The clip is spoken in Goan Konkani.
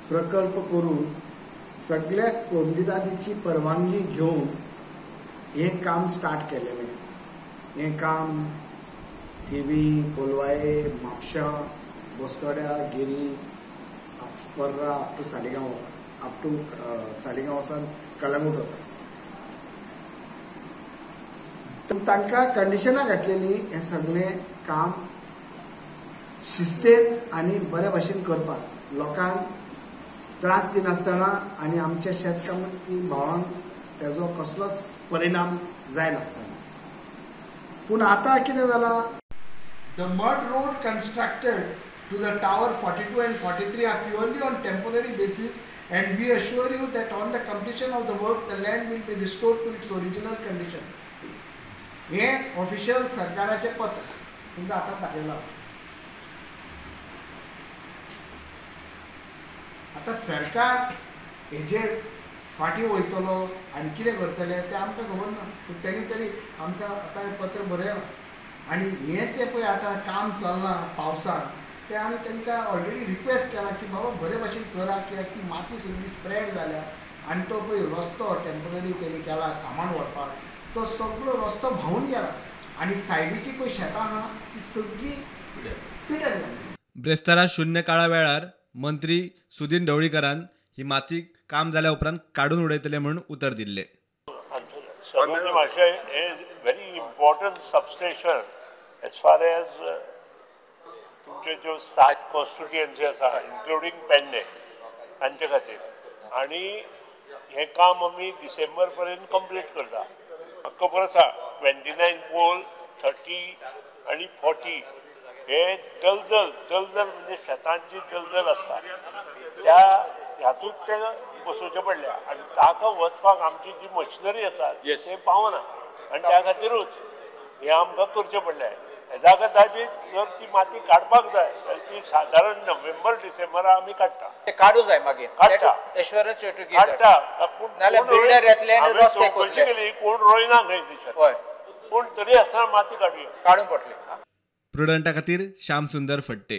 प्रकल्प करून सगळ्या कोमुनिदादीची परवानगी घेवन हें काम स्टार्ट केलेलें. हें काम थिवी, कोलवाये, म्हापशा, बस्तोड्या, Giri, Parra up to Saligao वता, अप टू सालिगांव वचून कलंगूट वता. तांकां कंडिशनां घातलेलीं हें सगळें काम शिस्तेन आनी बरे भाशेन करपाक, लोकांक त्रास दिनासतना आनी आमच्या शेतकामती भावांक तेजो कसलोच परिणाम जायनासतना. पूण आतां कितें जालां, the mud road constructed to the tower 42 and 43 are purely on temporary basis and we assure you that on the completion of the work the land will be restored to its original condition. हें ऑफिशियल सरकाराचें पत्र तुमकां आतां दाखयलां. आतां सरकार हेजेर फाटीं वयतलो आनी कितें करतलें तें आमकां खबर ना, पूण तेणी तरी आमकां आतां हें पत्र बरयलां. आनी हें जें पळय आतां काम चल्लां पावसांत तें आमी तांकां ऑलरेडी रिक्वेस्ट केलां की बाबा बरे भाशेन करा, कित्याक ती माती सगळी स्प्रेड जाल्या आनी तो पळय रस्तो टेम्पररी तेणी केला सामान व्हरपाक, तो सगळो रस्तो व्हांवून गेला आनी सायडीची पळय शेतां आहा ती सगळी पिड्यार जाली. ब्रेस्तारा शून्य काळा वेळार मंत्री सुदिन ढवळीकरान ही माती काम जाल्या उपरांत काडून उडयतले म्हूण उतर दिल्ले. Very important substation as far as तुमच्यो ज्यो 7 कॉन्स्टिट्युएन्सी आसा इन्क्लुडींग पेडणे तांचे खातीर, आनी हें काम आमी डिसेंबर पर्यंत कंप्लीट करता. म्हाका खबर आसा 29 पोल, 30 आनी 40 हे दलदल, दलदल म्हणजे शेतांची दलदल आसता त्या हातूंत ते बसोवचे पडल्या आनी ताका वचपाक आमची जी मशिनरी आसा ते पावना आनी त्या खातीरूच हें आमकां करचें पडलें. हेजा खातीर जर ती माती काडपाक जाय जाल्यार ती सादारण नोव्हेंबर डिसेंबरा आमी काडटा, काडूं जाय मागीर काडटा, एश्योरन्स काडटा. पूण चवकशी केली कोण रोयना खंय दिशेन, पूण तरी आसतना माती काडुया, काडूंक पडटली. प्रुडंटा खातीर श्याम सुंदर फडते.